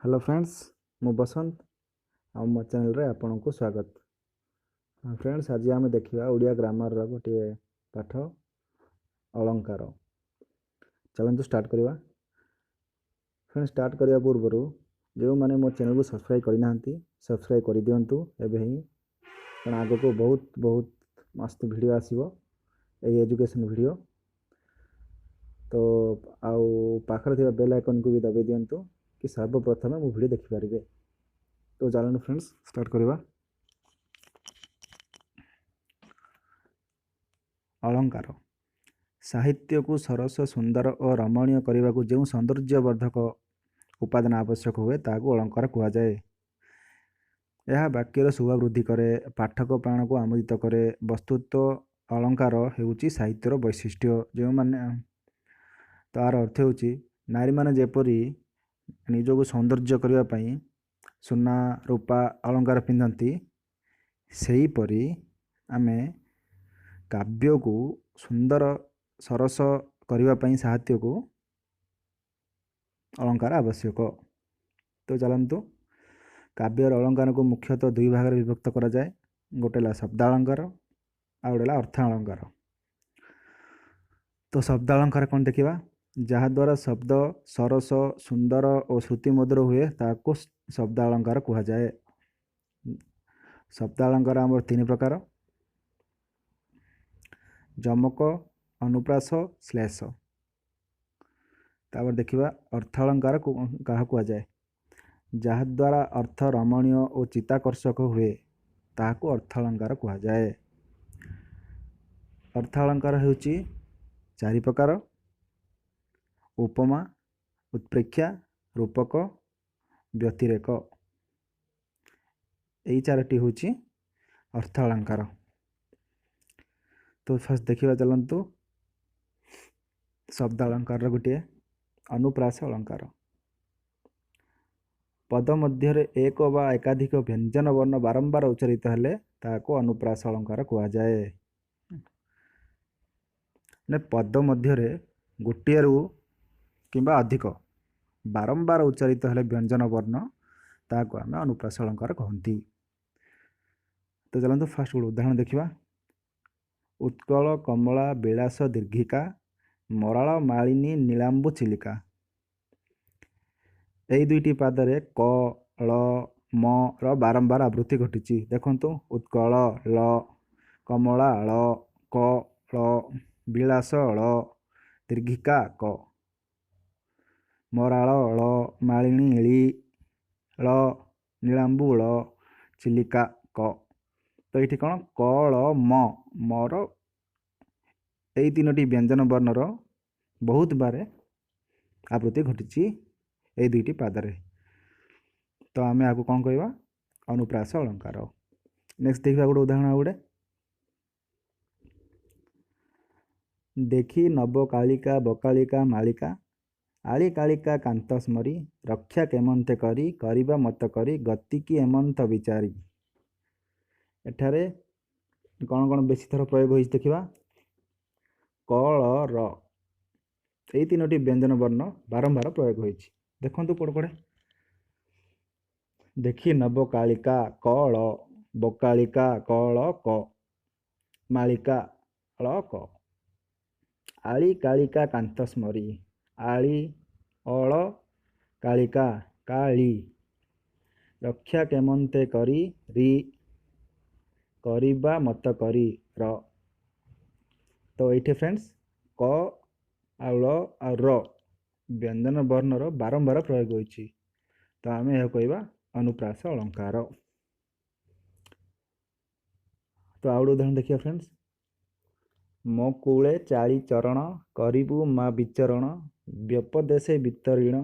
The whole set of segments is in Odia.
ହ୍ୟାଲୋ ଫ୍ରେଣ୍ଡସ୍, ମୁଁ ବସନ୍ତ ଆଉ ମୋ ଚ୍ୟାନେଲରେ ଆପଣଙ୍କୁ ସ୍ୱାଗତ। ଫ୍ରେଣ୍ଡସ୍, ଆଜି ଆମେ ଦେଖିବା ଓଡ଼ିଆ ଗ୍ରାମାରର ଗୋଟିଏ ପାଠ ଅଳଙ୍କାର। ଚାଲନ୍ତୁ ଷ୍ଟାର୍ଟ କରିବା। ଫ୍ରେଣ୍ଡ, ଷ୍ଟାର୍ଟ କରିବା ପୂର୍ବରୁ ଯେଉଁମାନେ ମୋ ଚ୍ୟାନେଲକୁ ସବସ୍କ୍ରାଇବ୍ କରିନାହାନ୍ତି, ସବସ୍କ୍ରାଇବ୍ କରିଦିଅନ୍ତୁ ଏବେ ହିଁ, କାରଣ ଆଗକୁ ବହୁତ ବହୁତ ମସ୍ତ ଭିଡ଼ିଓ ଆସିବ, ଏଇ ଏଜୁକେସନ୍ ଭିଡ଼ିଓ। ତ ଆଉ ପାଖରେ ଥିବା ବେଲ୍ ଆଇକନ୍କୁ ବି ଦବାଇ ଦିଅନ୍ତୁ କି ସର୍ବପ୍ରଥମେ ମୋ ଭିଡ଼ିଓ ଦେଖିପାରିବେ। ତ ଚାଲନ୍ତୁ ଫ୍ରେଣ୍ଡସ୍, ଷ୍ଟାର୍ଟ କରିବା। ଅଳଙ୍କାର ସାହିତ୍ୟକୁ ସରସ, ସୁନ୍ଦର ଓ ରମଣୀୟ କରିବାକୁ ଯେଉଁ ସୌନ୍ଦର୍ଯ୍ୟବର୍ଦ୍ଧକ ଉପାଦାନ ଆବଶ୍ୟକ ହୁଏ, ତାହାକୁ ଅଳଙ୍କାର କୁହାଯାଏ। ଏହା ବାକ୍ୟର ଶୋଭା ବୃଦ୍ଧି କରେ, ପାଠକ ପ୍ରାଣକୁ ଆମୋଦିତ କରେ। ବସ୍ତୁତ୍ୱ ଅଳଙ୍କାର ହେଉଛି ସାହିତ୍ୟର ବୈଶିଷ୍ଟ୍ୟ। ଯେଉଁମାନେ ତାର ଅର୍ଥ ହେଉଛି, ନାରୀମାନେ ଯେପରି ନିଜକୁ ସୌନ୍ଦର୍ଯ୍ୟ କରିବା ପାଇଁ ସୁନା, ରୂପା ଅଳଙ୍କାର ପିନ୍ଧନ୍ତି, ସେହିପରି ଆମେ କାବ୍ୟକୁ ସୁନ୍ଦର ସରସ କରିବା ପାଇଁ ସାହିତ୍ୟକୁ ଅଳଙ୍କାର ଆବଶ୍ୟକ। ତ ଚାଲନ୍ତୁ, କାବ୍ୟର ଅଳଙ୍କାରକୁ ମୁଖ୍ୟତଃ ଦୁଇ ଭାଗରେ ବିଭକ୍ତ କରାଯାଏ। ଗୋଟେ ହେଲା ଶବ୍ଦାଳଙ୍କାର, ଆଉ ଗୋଟେ ହେଲା ଅର୍ଥ ଅଳଙ୍କାର। ତ ଶବ୍ଦାଳଙ୍କାର କ'ଣ ଦେଖିବା। ଯାହାଦ୍ୱାରା ଶବ୍ଦ ସରସ, ସୁନ୍ଦର ଓ ଶ୍ରୁତିମଧୁର ହୁଏ, ତାହାକୁ ଶବ୍ଦାଳଙ୍କାର କୁହାଯାଏ। ଶବ୍ଦାଳଙ୍କାର ଆମର ତିନି ପ୍ରକାର: ଯମକ, ଅନୁପ୍ରାସ, ଶ୍ଲେଷ। ତାପରେ ଦେଖିବା ଅର୍ଥାଳଙ୍କାର କାହା କୁହାଯାଏ। ଯାହାଦ୍ୱାରା ଅର୍ଥ ରମଣୀୟ ଓ ଚିତ୍ତାକର୍ଷକ ହୁଏ, ତାହାକୁ ଅର୍ଥାଳଙ୍କାର କୁହାଯାଏ। ଅର୍ଥାଳଙ୍କାର ହେଉଛି ଚାରି ପ୍ରକାର: ଉପମା, ଉତ୍ପ୍ରେକ୍ଷା, ରୂପକ, ବ୍ୟତିରେକ। ଏଇ ଚାରୋଟି ହେଉଛି ଅର୍ଥ ଅଳଙ୍କାର। ତ ଫାର୍ଷ୍ଟ ଦେଖିବା ଚାଲନ୍ତୁ ଶବ୍ଦ ଅଳଙ୍କାରର ଗୋଟିଏ ଅନୁପ୍ରାସ ଅଳଙ୍କାର। ପଦ ମଧ୍ୟରେ ଏକ ବା ଏକାଧିକ ବ୍ୟଞ୍ଜନ ବର୍ଣ୍ଣ ବାରମ୍ବାର ଉଚ୍ଚାରିତ ହେଲେ ତାହାକୁ ଅନୁପ୍ରାସ ଅଳଙ୍କାର କୁହାଯାଏ। ମାନେ ପଦ ମଧ୍ୟରେ ଗୋଟିଏରୁ କିମ୍ବା ଅଧିକ ବାରମ୍ବାର ଉଚ୍ଚାରିତ ହେଲେ ବ୍ୟଞ୍ଜନ ବର୍ଣ୍ଣ, ତାହାକୁ ଆମେ ଅନୁପ୍ରାସ ଅଳଙ୍କାର କହନ୍ତି। ତ ଚାଲନ୍ତୁ ଫାର୍ଷ୍ଟ ଗୋଟେ ଉଦାହରଣ ଦେଖିବା। ଉତ୍କଳ କମଳା ବିଳାସ ଦୀର୍ଘିକା, ମରାଳ ମାଳିନୀ ନୀଳାମ୍ବୁ ଚିଲିକା। ଏଇ ଦୁଇଟି ପାଦରେ କ, ଳ, ମ ର ବାରମ୍ବାର ଆବୃତ୍ତି ଘଟିଛି। ଦେଖନ୍ତୁ, ଉତ୍କଳ ଳ, କମଳା ଳ, କ ଳ, ବିଳାସ ଳ, ଦୀର୍ଘିକା କ, ମରାଳ ଳ, ମାଳିନୀ ଳି ଳ, ନୀଳାମ୍ବୁ ଳ, ଚିଲିକା କ। ତ ଏଇଠି କ'ଣ କ, ଳ, ମ, ମର ଏଇ ତିନୋଟି ବ୍ୟଞ୍ଜନ ବର୍ଣ୍ଣର ବହୁତ ବାର ଆବୃତ୍ତି ଘଟିଛି ଏଇ ଦୁଇଟି ପାଦରେ। ତ ଆମେ ଏହାକୁ କ'ଣ କହିବା? ଅନୁପ୍ରାସ ଅଳଙ୍କାର। ନେକ୍ସଟ ଦେଖିବା ଗୋଟେ ଉଦାହରଣ ଆଉ ଗୋଟେ। ଦେଖି ନବକାଳିକା ବକାଳିକା ମାଳିକା, ଆଳି କାଳିକା କାନ୍ତ ସ୍ମରି, ରକ୍ଷା କେମନ୍ତେ କରି, କରିବା ମତ କରି, ଗତିକି ଏମନ୍ତ ବିଚାରି। ଏଠାରେ କ'ଣ କ'ଣ ବେଶୀ ଥର ପ୍ରୟୋଗ ହୋଇଛି ଦେଖିବା। କ, ଳ, ର ଏଇ ତିନୋଟି ବ୍ୟଞ୍ଜନ ବର୍ଣ୍ଣ ବାରମ୍ବାର ପ୍ରୟୋଗ ହୋଇଛି। ଦେଖନ୍ତୁ କୋଡ଼େ କୋଡ଼େ। ଦେଖି ନବକାଳିକା କ ଳ, ବକାଳିକା କ ଳ କ, ମାଳିକା ଳ କ, ଆଳି କାଳିକା କାନ୍ତ ସ୍ମରି, ଆଳି ଅଳ କାଳିକା କାଳି, ରକ୍ଷା କେମନ୍ତେ କରି ରି, କରିବା ମତ କରି ର। ତ ଏଇଠି ଫ୍ରେଣ୍ଡସ୍, କ ଆଉ ଳ ଆଉ ର ବ୍ୟଞ୍ଜନ ବର୍ଣ୍ଣର ବାରମ୍ବାର ପ୍ରୟୋଗ ହୋଇଛି। ତ ଆମେ ଏହାକୁ କହିବା ଅନୁପ୍ରାସ ଅଳଙ୍କାର। ତ ଆଉ ଗୋଟେ ଉଦାହରଣ ଦେଖିବା ଫ୍ରେଣ୍ଡସ୍। ମୋ କୂଳେ ଚାଳି ଚରଣ, କରିବୁ ମା ବିଚରଣ, ବ୍ୟପଦେଶେ ବିତରିଣ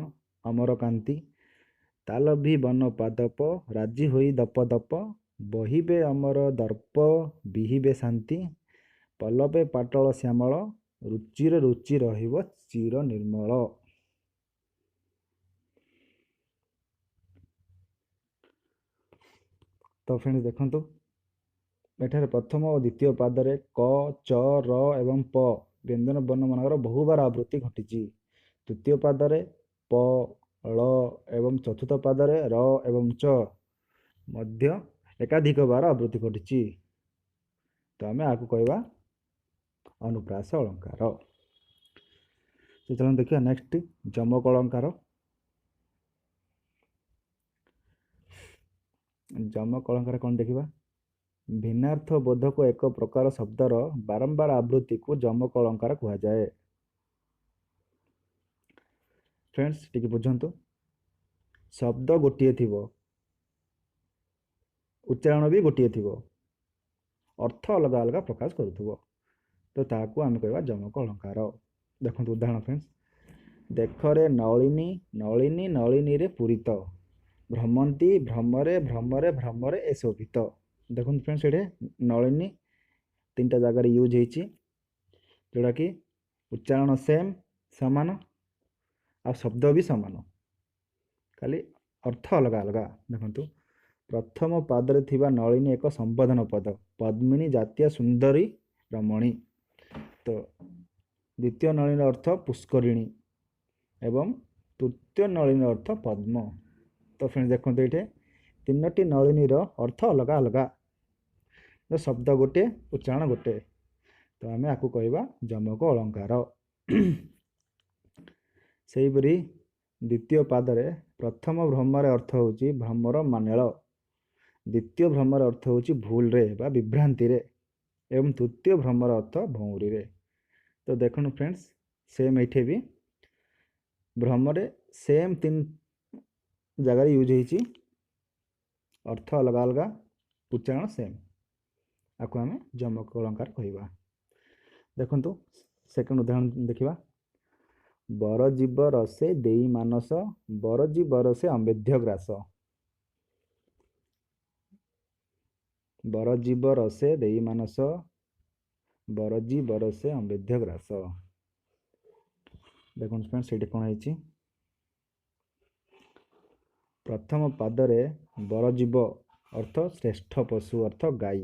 ଅମରକାନ୍ତି, ତାଲଭି ବନ ପାଦପ, ରାଜି ହୋଇ ଦପ ଦପ, ବହିବେ ଅମର ଦର୍ପ ବିହିବେ ଶାନ୍ତି, ପଲ୍ଲବେ ପାଟଳ ଶ୍ୟାମଳ, ରୁଚିର ରୁଚି ରହିବ ଚିର ନିର୍ମଳ। ତ ଫ୍ରେଣ୍ଡସ୍ ଦେଖନ୍ତୁ, ଏଠାରେ ପ୍ରଥମ ଓ ଦ୍ୱିତୀୟ ପାଦରେ କ, ଚ, ର ଏବଂ ପ ବ୍ୟଞ୍ଜନ ବର୍ଣ୍ଣମାନଙ୍କର ବହୁବାର ଆବୃତ୍ତି ଘଟିଛି। ତୃତୀୟ ପାଦରେ ପ, ଳ ଏବଂ ଚତୁର୍ଥ ପାଦରେ ର ଏବଂ ଚ ମଧ୍ୟ ଏକାଧିକ ବାର ଆବୃତ୍ତି ଘଟିଛି। ତ ଆମେ ଆକୁ କହିବା ଅନୁପ୍ରାସ ଅଳଙ୍କାର। ତ ଚାଲନ୍ତୁ ଦେଖିବା ନେକ୍ସଟ ଯମକ ଅଳଙ୍କାର। ଯମକ ଅଳଙ୍କାର କ'ଣ ଦେଖିବା। ଭିନ୍ନାର୍ଥ ବୋଧକ ଏକ ପ୍ରକାର ଶବ୍ଦର ବାରମ୍ବାର ଆବୃତ୍ତିକୁ ଯମକ ଅଳଙ୍କାର କୁହାଯାଏ। ଫ୍ରେଣ୍ଡସ୍ ଟିକେ ବୁଝନ୍ତୁ, ଶବ୍ଦ ଗୋଟିଏ ଥିବ, ଉଚ୍ଚାରଣ ବି ଗୋଟିଏ ଥିବ, ଅର୍ଥ ଅଲଗା ଅଲଗା ପ୍ରକାଶ କରୁଥିବ, ତ ତାହାକୁ ଆମେ କହିବା ଯମକ ଅଳଙ୍କାର। ଦେଖନ୍ତୁ ଉଦାହରଣ ଫ୍ରେଣ୍ଡସ୍, ଦେଖରେ ନଳିନୀ ନଳିନୀ ନଳିନୀରେ ପୂରିତ, ଭ୍ରମନ୍ତି ଭ୍ରମରେ ଭ୍ରମରେ ଭ୍ରମରେ ଏ ଶୋଭିତ। ଦେଖନ୍ତୁ ଫ୍ରେଣ୍ଡସ୍, ଏଠି ନଳିନୀ ତିନିଟା ଜାଗାରେ ୟୁଜ୍ ହେଇଛି, ଯେଉଁଟାକି ଉଚ୍ଚାରଣ ସେମ୍ ସମାନ ଆଉ ଶବ୍ଦ ବି ସମାନ, ଖାଲି ଅର୍ଥ ଅଲଗା ଅଲଗା। ଦେଖନ୍ତୁ ପ୍ରଥମ ପାଦରେ ଥିବା ନଳିନୀ ଏକ ସମ୍ବୋଧନ ପଦ, ପଦ୍ମିନୀ ଜାତୀୟ ସୁନ୍ଦରୀ ରମଣୀ। ତ ଦ୍ୱିତୀୟ ନଳିନୀର ଅର୍ଥ ପୁଷ୍କରିଣୀ ଏବଂ ତୃତୀୟ ନଳିନୀର ଅର୍ଥ ପଦ୍ମ। ତ ଫ୍ରେଣ୍ଡ ଦେଖନ୍ତୁ ଏଇଠି ତିନୋଟି ନଳିନୀର ଅର୍ଥ ଅଲଗା ଅଲଗା, ଶବ୍ଦ ଗୋଟିଏ ଉଚ୍ଚାରଣ ଗୋଟେ, ତ ଆମେ ଆକୁ କହିବା ଯମକ ଅଳଙ୍କାର। ସେହିପରି ଦ୍ୱିତୀୟ ପାଦରେ ପ୍ରଥମ ଭ୍ରମର ଅର୍ଥ ହେଉଛି ଭ୍ରମର ମାନେଳ, ଦ୍ୱିତୀୟ ଭ୍ରମର ଅର୍ଥ ହେଉଛି ଭୁଲରେ ବା ବିଭ୍ରାନ୍ତିରେ, ଏବଂ ତୃତୀୟ ଭ୍ରମର ଅର୍ଥ ଭଉଁରୀରେ। ତ ଦେଖନ୍ତୁ ଫ୍ରେଣ୍ଡସ୍, ସେମ୍ ଏଇଠି ବି ଭ୍ରମରେ ସେମ୍ ତିନି ଜାଗାରେ ୟୁଜ୍ ହେଇଛି, ଅର୍ଥ ଅଲଗା ଅଲଗା, ଉଚ୍ଚାରଣ ସେମ୍, ଆକୁ ଆମେ ଯମକ ଅଳଙ୍କାର କହିବା। ଦେଖନ୍ତୁ ସେକେଣ୍ଡ ଉଦାହରଣ ଦେଖିବା। ବରଜୀବ ରସେ ଦେଇ ମାନସ, ବରଜୀବ ରସେ ଅମ୍ବେଧ୍ୟ ଗ୍ରାସ। ବରଜୀବ ରସେ ଦେଇ ମାନସ, ବରଜୀବ ରସେ ଅମ୍ବେଧ୍ୟ ଗ୍ରାସ। ଦେଖନ୍ତୁ ଫ୍ରେଣ୍ଡ ସେଇଠି କ'ଣ ହେଇଛି, ପ୍ରଥମ ପାଦରେ ବରଜୀବ ଅର୍ଥ ଶ୍ରେଷ୍ଠ ପଶୁ ଅର୍ଥ ଗାଈ,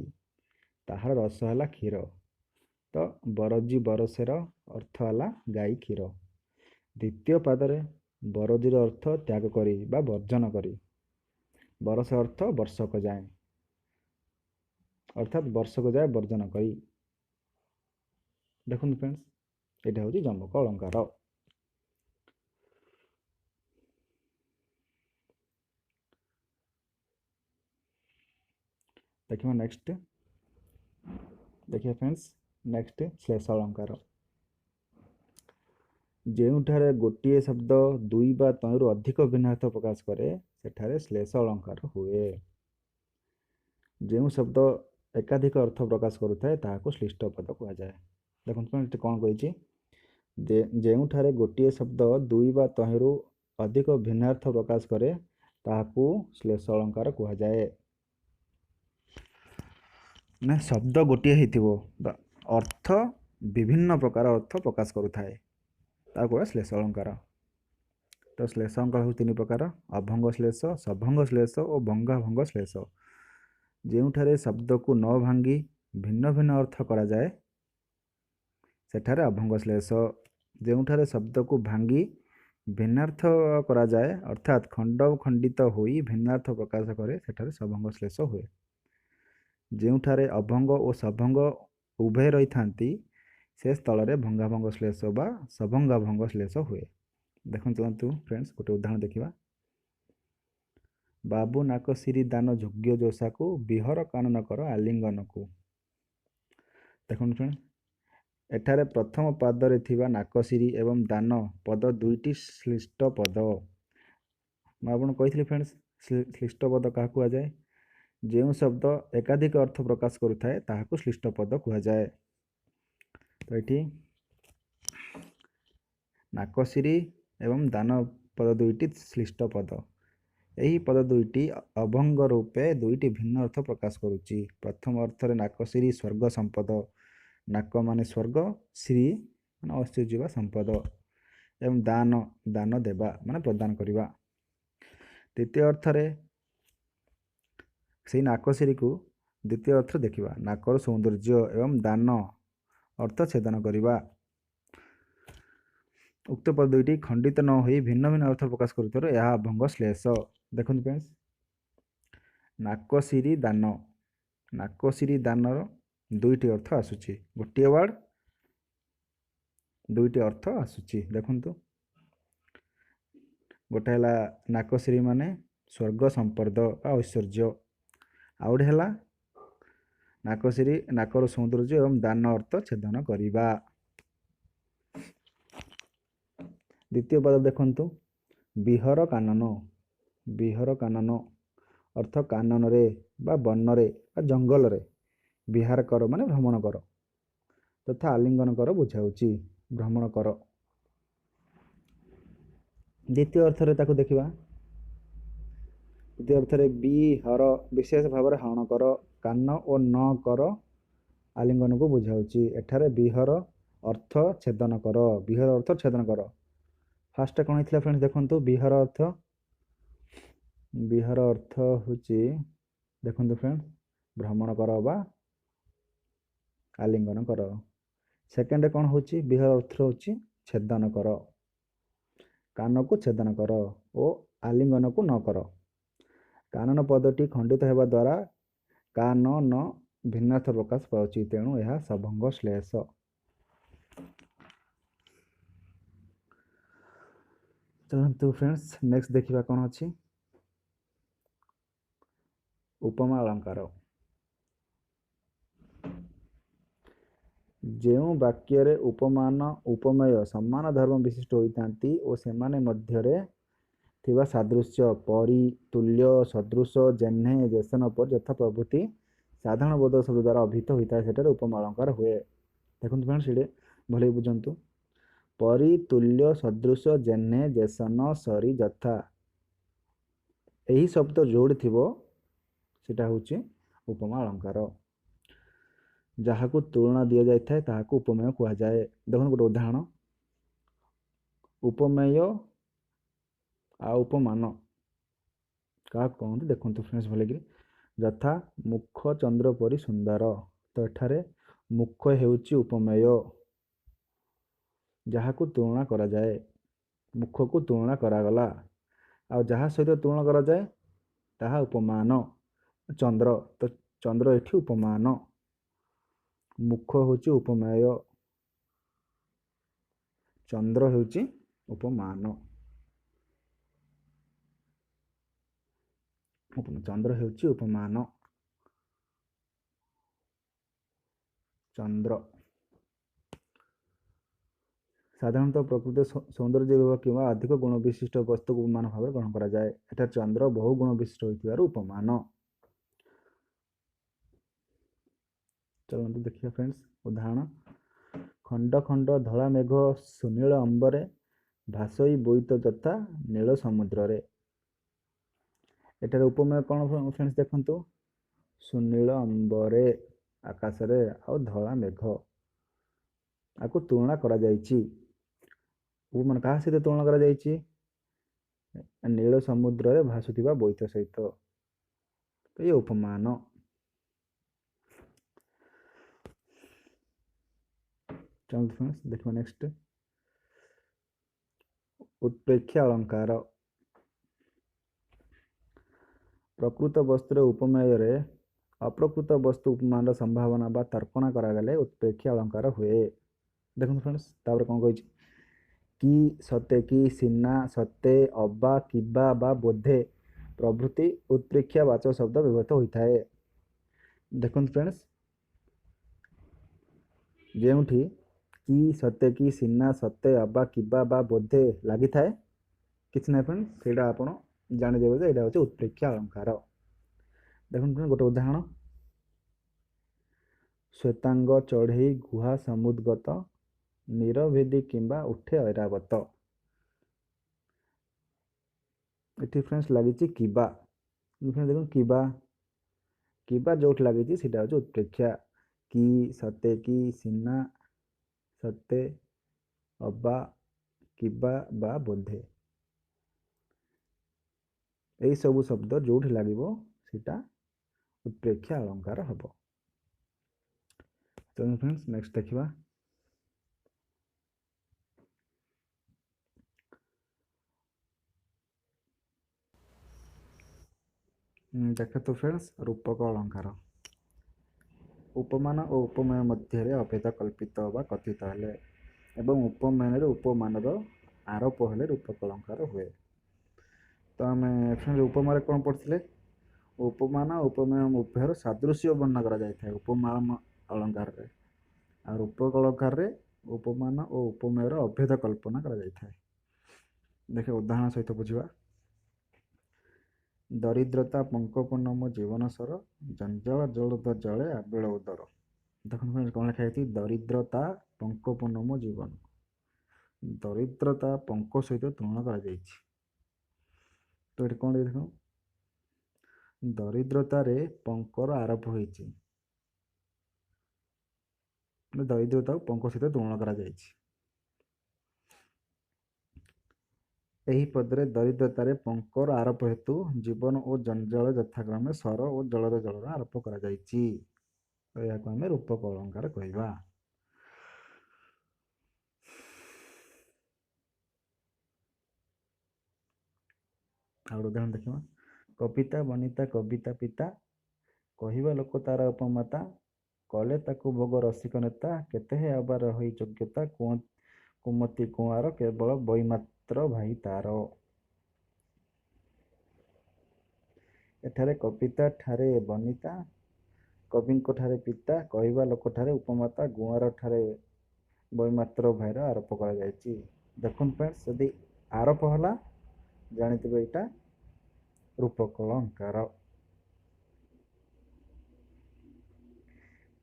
ତାହାର ରସ ହେଲା କ୍ଷୀର, ତ ବରଜୀ ବରସେର ଅର୍ଥ ହେଲା ଗାଈ କ୍ଷୀର। ଦ୍ୱିତୀୟ ପାଦରେ ବରଜୀର ଅର୍ଥ ତ୍ୟାଗ କରି ବା ବର୍ଜନ କରି, ବରସ ଅର୍ଥ ବର୍ଷକ ଯାଏଁ, ଅର୍ଥାତ୍ ବର୍ଷକ ଯାଏ ବର୍ଜନ କରି। ଦେଖନ୍ତୁ ଫ୍ରେଣ୍ଡସ୍, ଏଇଟା ହେଉଛି ଯମକ ଅଳଙ୍କାର। ଦେଖିବା ନେକ୍ସଟ, ଦେଖିବା ଫ୍ରେଣ୍ଡସ୍ ନେକ୍ସଟ ଶ୍ଲେଷ ଅଳଙ୍କାର। ଯେଉଁଠାରେ ଗୋଟିଏ ଶବ୍ଦ ଦୁଇ ବା ତହିଁରୁ ଅଧିକ ଭିନ୍ନାର୍ଥ ପ୍ରକାଶ କରେ ସେଠାରେ ଶ୍ଲେଷ ଅଳଙ୍କାର ହୁଏ। ଯେଉଁ ଶବ୍ଦ ଏକାଧିକ ଅର୍ଥ ପ୍ରକାଶ କରୁଥାଏ ତାହାକୁ ଶ୍ଳିଷ୍ଟ ପଦ କୁହାଯାଏ। ଦେଖନ୍ତୁ ଏଠି କ'ଣ କହିଛି, ଯେଉଁଠାରେ ଗୋଟିଏ ଶବ୍ଦ ଦୁଇ ବା ତହିଁରୁ ଅଧିକ ଭିନ୍ନାର୍ଥ ପ୍ରକାଶ କରେ ତାହାକୁ ଶ୍ଲେଷ ଅଳଙ୍କାର କୁହାଯାଏ। ନା ଶବ୍ଦ ଗୋଟିଏ ହେଇଥିବ, ଅର୍ଥ ବିଭିନ୍ନ ପ୍ରକାର ଅର୍ଥ ପ୍ରକାଶ କରୁଥାଏ, ତାକୁ କୁହାଯାଏ ଶ୍ଲେଷ ଅଳଙ୍କାର। ତ ଶ୍ଲେଷ ଅଳଙ୍କାର ହେଉଛି ତିନି ପ୍ରକାର, ଅଭଙ୍ଗ ଶ୍ଲେଷ, ସଭଙ୍ଗ ଶ୍ଲେଷ ଓ ଭଙ୍ଗାଭଙ୍ଗ ଶ୍ଲେଷ। ଯେଉଁଠାରେ ଶବ୍ଦକୁ ନ ଭାଙ୍ଗି ଭିନ୍ନ ଭିନ୍ନ ଅର୍ଥ କରାଯାଏ ସେଠାରେ ଅଭଙ୍ଗ ଶ୍ଲେଷ। ଯେଉଁଠାରେ ଶବ୍ଦକୁ ଭାଙ୍ଗି ଭିନ୍ନାର୍ଥ କରାଯାଏ ଅର୍ଥାତ୍ ଖଣ୍ଡ ଖଣ୍ଡିତ ହୋଇ ଭିନ୍ନାର୍ଥ ପ୍ରକାଶ କରେ ସେଠାରେ ସଭଙ୍ଗ ଶ୍ଲେଷ ହୁଏ। ଯେଉଁଠାରେ ଅଭଙ୍ଗ ଓ ସଭଙ୍ଗ ଉଭୟ ରହିଥାନ୍ତି ସେ ସ୍ଥଳରେ ଭଙ୍ଗାଭଙ୍ଗ ଶ୍ଲେଷ ବା ସଭଙ୍ଗାଭଙ୍ଗ ଶ୍ଲେଷ ହୁଏ। ଦେଖନ୍ତୁ ଚାଲନ୍ତୁ ଫ୍ରେଣ୍ଡସ୍ ଗୋଟେ ଉଦାହରଣ ଦେଖିବା। ବାବୁ ନାକ ଶିରି ଦାନ ଯୋଗ୍ୟ ଯୋଷାକୁ, ବିହର କାନନ କର ଆଲିଙ୍ଗନକୁ। ଦେଖନ୍ତୁ ଫ୍ରେଣ୍ଡ, ଏଠାରେ ପ୍ରଥମ ପାଦରେ ଥିବା ନାକଶିରି ଏବଂ ଦାନ ପଦ ଦୁଇଟି ଶ୍ଳିଷ୍ଟ ପଦ। ମୁଁ ଆପଣଙ୍କୁ କହିଥିଲି ଫ୍ରେଣ୍ଡସ୍, ଶ୍ଳିଷ୍ଟ ପଦ କାହାକୁ କୁହାଯାଏ? ଯେଉଁ ଶବ୍ଦ ଏକାଧିକ ଅର୍ଥ ପ୍ରକାଶ କରୁଥାଏ ତାହାକୁ ଶ୍ଳିଷ୍ଟ ପଦ କୁହାଯାଏ। ତ ଏଠି ନାକଶିରି ଏବଂ ଦାନ ପଦ ଦୁଇଟି ଶ୍ଳିଷ୍ଟ ପଦ। ଏହି ପଦ ଦୁଇଟି ଅଭଙ୍ଗ ରୂପେ ଦୁଇଟି ଭିନ୍ନ ଅର୍ଥ ପ୍ରକାଶ କରୁଛି। ପ୍ରଥମ ଅର୍ଥରେ ନାକଶିରି ସ୍ୱର୍ଗ ସମ୍ପଦ, ନାକ ମାନେ ସ୍ୱର୍ଗ, ଶ୍ରୀ ମାନେ ଐଶ୍ୱର୍ଯ୍ୟ ବା ସମ୍ପଦ, ଏବଂ ଦାନ, ଦାନ ଦେବା ମାନେ ପ୍ରଦାନ କରିବା। ଦ୍ୱିତୀୟ ଅର୍ଥରେ ସେଇ ନାକଶିରିକୁ ଦ୍ୱିତୀୟ ଅର୍ଥ ଦେଖିବା, ନାକର ସୌନ୍ଦର୍ଯ୍ୟ ଏବଂ ଦାନ ଅର୍ଥ ଛେଦନ କରିବା। ଉକ୍ତ ପଦ ଦୁଇଟି ଖଣ୍ଡିତ ନ ହୋଇ ଭିନ୍ନ ଭିନ୍ନ ଅର୍ଥ ପ୍ରକାଶ କରୁଥିବାରୁ ଏହା ଅଭଙ୍ଗ ଶ୍ଲେଷ। ଦେଖନ୍ତୁ ଫ୍ରେଣ୍ଡସ୍, ନାକସିରି ଦାନ, ନାକସିରି ଦାନର ଦୁଇଟି ଅର୍ଥ ଆସୁଛି, ଗୋଟିଏ ୱାର୍ଡ଼ ଦୁଇଟି ଅର୍ଥ ଆସୁଛି। ଦେଖନ୍ତୁ, ଗୋଟେ ହେଲା ନାକସିରି ମାନେ ସ୍ୱର୍ଗ ସମ୍ପଦ ବା ଐଶ୍ୱର୍ଯ୍ୟ, ଆଉ ଗୋଟେ ହେଲା ନାକସିରି ନାକର ସୌନ୍ଦର୍ଯ୍ୟ ଏବଂ ଦାନ ଅର୍ଥ ଛେଦନ କରିବା। ଦ୍ୱିତୀୟ ପଦ ଦେଖନ୍ତୁ, ବିହର କାନନ। ବିହର କାନନ ଅର୍ଥ କାନନରେ ବା ବନରେ ବା ଜଙ୍ଗଲରେ ବିହାର କର ମାନେ ଭ୍ରମଣ କର ତଥା ଆଲିଙ୍ଗନ କର ବୁଝାଉଛି, ଭ୍ରମଣ କର। ଦ୍ୱିତୀୟ ଅର୍ଥରେ ତାକୁ ଦେଖିବା, ଦ୍ୱିତୀୟ ଅର୍ଥରେ ବିହର ବିଶେଷ ଭାବରେ ହରଣ କର, କାନ ଓ ନ କର ଆଲିଙ୍ଗନକୁ ବୁଝାଉଛି। ଏଠାରେ ବିହର ଅର୍ଥ ଛେଦନ କର, ବିହର ଅର୍ଥ ଛେଦନ କର। ଫାର୍ଷ୍ଟ କ'ଣ ହେଇଥିଲା ଫ୍ରେଣ୍ଡସ୍ ଦେଖନ୍ତୁ, ବିହର ଅର୍ଥ, ବିହର ଅର୍ଥ ହେଉଛି ଦେଖନ୍ତୁ ଫ୍ରେଣ୍ଡ ଭ୍ରମଣ କର ବା ଆଲିଙ୍ଗନ କର। ସେକେଣ୍ଡ କ'ଣ ହେଉଛି, ବିହର ଅର୍ଥ ହେଉଛି ଛେଦନ କର, କାନକୁ ଛେଦନ କର ଓ ଆଲିଙ୍ଗନକୁ ନ କର। କାନନ ପଦଟି ଖଣ୍ଡିତ ହେବା ଦ୍ୱାରା କାନ ନ ଭିନ୍ନାର୍ଥ ପ୍ରକାଶ ପାଉଛି, ତେଣୁ ଏହା ସଭଙ୍ଗ ଶ୍ଲେଷ। ଚାଲନ୍ତୁ ଫ୍ରେଣ୍ଡସ୍ ନେକ୍ସଟ ଦେଖିବା କ'ଣ ଅଛି, ଉପମା ଅଳଙ୍କାର। ଯେଉଁ ବାକ୍ୟରେ ଉପମାନ ଉପମେୟ ସମାନ ଧର୍ମ ବିଶିଷ୍ଟ ହୋଇଥାନ୍ତି ଓ ସେମାନେ ମଧ୍ୟରେ ଥିବା ସାଦୃଶ୍ୟ ପରି, ତୁଲ୍ୟ, ସଦୃଶ, ଯେହ୍ନେ, ଯେସନ ପରି ଯଥା ପ୍ରଭୃତି ସାଧାରଣ ବୋଧ ଶବ୍ଦ ଦ୍ୱାରା ଅଭିହିତ ହୋଇଥାଏ, ସେଠାରେ ଉପମା ଅଳଙ୍କାର ହୁଏ। ଦେଖନ୍ତୁ ଫ୍ରେଣ୍ଡସ୍, ସେଠି ଭଲ ବୁଝନ୍ତୁ, ପରି, ତୁଲ୍ୟ, ସଦୃଶ, ଯେହ୍ନେ, ଯେସନ, ସରି, ଯଥା, ଏହି ଶବ୍ଦ ଯୋଉଠି ଥିବ ସେଟା ହେଉଛି ଉପମା ଅଳଙ୍କାର। ଯାହାକୁ ତୁଳନା ଦିଆଯାଇଥାଏ ତାହାକୁ ଉପମେୟ କୁହାଯାଏ। ଦେଖନ୍ତୁ ଗୋଟେ ଉଦାହରଣ, ଉପମେୟ ଆଉ ଉପମାନ କାହାକୁ କହନ୍ତି ଦେଖନ୍ତୁ ଫ୍ରେଣ୍ଡସ୍ ଭଲକିରି। ଯଥା ମୁଖ ଚନ୍ଦ୍ର ପରି ସୁନ୍ଦର, ତ ଏଠାରେ ମୁଖ ହେଉଛି ଉପମେୟ ଯାହାକୁ ତୁଳନା କରାଯାଏ, ମୁଖକୁ ତୁଳନା କରାଗଲା, ଆଉ ଯାହା ସହିତ ତୁଳନା କରାଯାଏ ତାହା ଉପମାନ। ଚନ୍ଦ୍ର, ତ ଚନ୍ଦ୍ର ଏଠି ଉପମାନ, ମୁଖ ହେଉଛି ଉପମେୟ, ଚନ୍ଦ୍ର ହେଉଛି ଉପମାନ, ଚନ୍ଦ୍ର ହେଉଛି ଉପମାନ, ଚନ୍ଦ୍ର। ସାଧାରଣତଃ ପ୍ରକୃତ ସୌନ୍ଦର୍ଯ୍ୟ ବିଭାଗ କିମ୍ବା ଅଧିକ ଗୁଣ ବିଶିଷ୍ଟ ବସ୍ତୁକୁ ଉପମାନ ଭାବରେ ଗ୍ରହଣ କରାଯାଏ। ଏଠାରେ ଚନ୍ଦ୍ର ବହୁ ଗୁଣ ବିଶିଷ୍ଟ ହୋଇଥିବାରୁ ଉପମାନ। ଚାଲନ୍ତୁ ଦେଖିବା ଫ୍ରେଣ୍ଡସ୍ ଉଦାହରଣ, ଖଣ୍ଡ ଖଣ୍ଡ ଧଳା ମେଘ ସୁନୀଳ ଅମ୍ବରେ ଭାସଇ ବୋଇତ ଯଥା ନୀଳ ସମୁଦ୍ରରେ। ଏଠାରେ ଉପମେୟ କ'ଣ ଫ୍ରେଣ୍ଡସ୍ ଦେଖନ୍ତୁ, ସୁନୀଳ ଅମ୍ବରେ ଆକାଶରେ ଆଉ ଧଳା ମେଘ, ଆକୁ ତୁଳନା କରାଯାଇଛି। ଉପମାନ କାହା ସହିତ ତୁଳନା କରାଯାଇଛି? ନୀଳ ସମୁଦ୍ରରେ ଭାସୁଥିବା ବୋଇତ ସହିତ, ତ ଇଏ ଉପମାନ। ଚାଲନ୍ତୁ ଫ୍ରେଣ୍ଡସ୍ ଦେଖିବା ନେକ୍ସଟ, ଉତ୍ପ୍ରେକ୍ଷା ଅଳଙ୍କାର। ପ୍ରକୃତ ବସ୍ତୁର ଉପମେୟରେ ଅପ୍ରକୃତ ବସ୍ତୁ ଉପମାନର ସମ୍ଭାବନା ବା ତର୍କଣା କରାଗଲେ ଉତ୍ପ୍ରେକ୍ଷା ଅଳଙ୍କାର ହୁଏ। ଦେଖନ୍ତୁ ଫ୍ରେଣ୍ଡସ୍ ତାପରେ କ'ଣ କହିଛି, କି, ସତେ କି, ସିନା, ସତେ, ଅବା, କିବା ବା ବୋଧେ ପ୍ରଭୃତି ଉତ୍ପ୍ରେକ୍ଷା ବାଚକ ଶବ୍ଦ ବ୍ୟବହୃତ ହୋଇଥାଏ। ଦେଖନ୍ତୁ ଫ୍ରେଣ୍ଡସ୍, ଯେଉଁଠି କି, ସତେ କି, ସିନା, ସତେ, ଅବା, କିବା ବା ବୋଧେ ଲାଗିଥାଏ କିଛି ନାହିଁ ଫ୍ରେଣ୍ଡସ୍, ସେଇଟା ଆପଣ ଜାଣିଦେବେ ଯେ ଏଇଟା ହେଉଛି ଉତ୍ପ୍ରେକ୍ଷା ଅଳଙ୍କାର। ଦେଖନ୍ତୁ ଗୋଟେ ଉଦାହରଣ, ଶ୍ୱେତାଙ୍ଗ ଚଢ଼େଇ ଗୁହା ସମୁଦ୍ଗତ ନିରଭେଦୀ କିମ୍ବା ଉଠେ ଐରାବତ। ଏଠି ଫ୍ରେଣ୍ଡସ୍ ଲାଗିଛି କିବା, ଦେଖନ୍ତୁ କିବା, କିବା ଯେଉଁଠି ଲାଗିଛି ସେଇଟା ହେଉଛି ଉତ୍ପ୍ରେକ୍ଷା। କି, ସତେ କି, ସିନା, ସତେ, ଅବା, କିବା ବା ବୋଧେ, ଏଇସବୁ ଶବ୍ଦ ଯେଉଁଠି ଲାଗିବ ସେଇଟା ଉତ୍ପ୍ରେକ୍ଷା ଅଳଙ୍କାର ହେବ। ଚାଲନ୍ତୁ ଫ୍ରେଣ୍ଡସ୍ ନେକ୍ସଟ ଦେଖିବା, ଦେଖନ୍ତୁ ଫ୍ରେଣ୍ଡସ୍, ରୂପକ ଅଳଙ୍କାର ଉପମାନ ଓ ଉପମେୟ ମଧ୍ୟରେ ଅଭେଦ କଳ୍ପିତ ବା କଥିତ ହେଲେ ଏବଂ ଉପମେୟରେ ଉପମାନର ଆରୋପ ହେଲେ ରୂପକ ଅଳଙ୍କାର ହୁଏ। ତ ଆମେ ଫ୍ରେଣ୍ଡ ଉପମାରେ କ'ଣ ପଢ଼ିଥିଲେ? ଉପମାନ ଉପମେୟ ଉଭୟର ସାଦୃଶ୍ୟ ବର୍ଣ୍ଣନା କରାଯାଇଥାଏ ଉପମା ଅଳଙ୍କାରରେ, ଆଉ ରୂପକ ଅଳଙ୍କାରରେ ଉପମାନ ଓ ଉପମେୟର ଅଭେଦ କଳ୍ପନା କରାଯାଇଥାଏ। ଦେଖେ ଉଦାହରଣ ସହିତ ବୁଝିବା। ଦରିଦ୍ରତା ପଙ୍କପୂର୍ଣ୍ଣ ମୋ ଜୀବନ ସର, ଜଞ୍ଜାଳ ଜଳଦ ଜଳେ ଆବିଳ ଉଦର। ଦେଖନ୍ତୁ ଫ୍ରେଣ୍ଡସ୍ କ'ଣ ଲେଖା ହେଇଛି? ଦରିଦ୍ରତା ପଙ୍କପୂର୍ଣ୍ଣ ମୋ ଜୀବନ। ଦରିଦ୍ରତା ପଙ୍କ ସହିତ ତୁଳନା କରାଯାଇଛି। ତ ଏଠି କ'ଣ ଦେଖ, ଦରିଦ୍ରତାରେ ପଙ୍କର ଆରୋପ ହୋଇଛି, ଦରିଦ୍ରତାକୁ ପଙ୍କ ସହିତ ତୁଳନା କରାଯାଇଛି। ଏହି ପଦରେ ଦରିଦ୍ରତାରେ ପଙ୍କର ଆରୋପ ହେତୁ ଜୀବନ ଓ ଜଞ୍ଜାଳ ଯଥାକ୍ରମେ ସର ଓ ଜଳର ଜଳର ଆରୋପ କରାଯାଇଛି। ତ ଏହାକୁ ଆମେ ରୂପକ ଅଳଙ୍କାର କହିବା। ଆଉ ଉଦାହରଣ ଦେଖିବା। କବିତା ବନିତା କବିତା ପିତା, କହିବା ଲୋକ ତାର ଉପମାତା, କଲେ ତାକୁ ଭୋଗ ରସିକ ନେତା, କେତେ ହେ ଅବା ରହି ଯୋଗ୍ୟତା, କୁମତି କୁଆଁର କେବଳ ବୈମାତ୍ର ଭାଇ ତାର। ଏଠାରେ କବିତା ଠାରେ ବନିତା, କବିଙ୍କ ଠାରେ ପିତା, କହିବା ଲୋକଠାରେ ଉପମାତା, ଗୁଆଁର ଠାରେ ବୈମାତ୍ର ଭାଇର ଆରୋପ କରାଯାଇଛି। ଦେଖନ୍ତୁ ଫ୍ରେଣ୍ଡସ୍, ଯଦି ଆରୋପ ହେଲା ଜାଣିଥିବେ ଏଇଟା ରୂପକ ଅଳଙ୍କାର।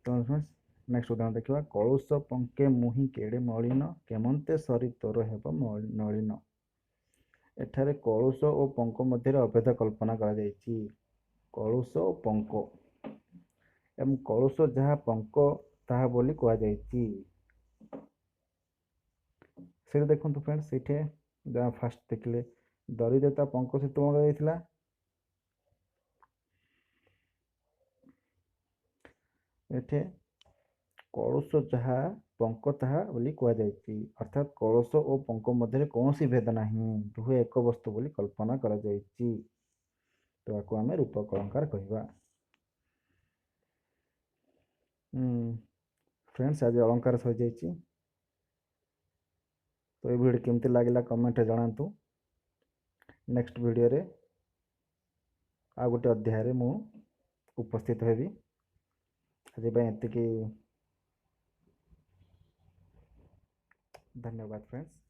ତ ନେକ୍ସଟ ଉଦାହରଣ ଦେଖିବା। କଳୁଷ ପଙ୍କେ ମୁହିଁ କେଡ଼େ ମଳିନ, କେମନ୍ତେ ସରି ତୋର ହେବ ନଳିନ। ଏଠାରେ କଳୁଷ ଓ ପଙ୍କ ମଧ୍ୟରେ ଅଭେଦ କଳ୍ପନା କରାଯାଇଛି। କଳୁଷ ଓ ପଙ୍କ, ଏବଂ କଳୁଷ ଯାହା ପଙ୍କ ତାହା ବୋଲି କୁହାଯାଇଛି। ସେଇଟା ଦେଖନ୍ତୁ ଫ୍ରେଣ୍ଡ, ସେଇଠି ଯାହା ଫାଷ୍ଟ ଦେଖିଲେ ଦରିଦ୍ରତା ପଙ୍କ ସହିତ ତୁଳନା କରାଯାଇଥିଲା। ଏଠି କଳୁଷ ଯାହା ପଙ୍କ ତାହା ବୋଲି କୁହାଯାଇଛି, ଅର୍ଥାତ୍ କଳୁଷ ଓ ପଙ୍କ ମଧ୍ୟରେ କୌଣସି ଭେଦ ନାହିଁ, ଦୁହେଁ ଏକ ବସ୍ତୁ ବୋଲି କଳ୍ପନା କରାଯାଇଛି। ତ ଏହାକୁ ଆମେ ରୂପକ ଅଳଙ୍କାର କହିବା। ଫ୍ରେଣ୍ଡସ୍, ଆଜି ଅଳଙ୍କାର ସରିଯାଇଛି। ତ ଏ ଭିଡ଼ିଓ କେମିତି ଲାଗିଲା କମେଣ୍ଟରେ ଜଣାନ୍ତୁ। ନେକ୍ସଟ ଭିଡ଼ିଓରେ ଆଉ ଗୋଟେ ଅଧ୍ୟାୟରେ ମୁଁ ଉପସ୍ଥିତ ହେବି। ଆଜି ପାଇଁ ଏତିକି। ଧନ୍ୟବାଦ ଫ୍ରେଣ୍ଡସ୍।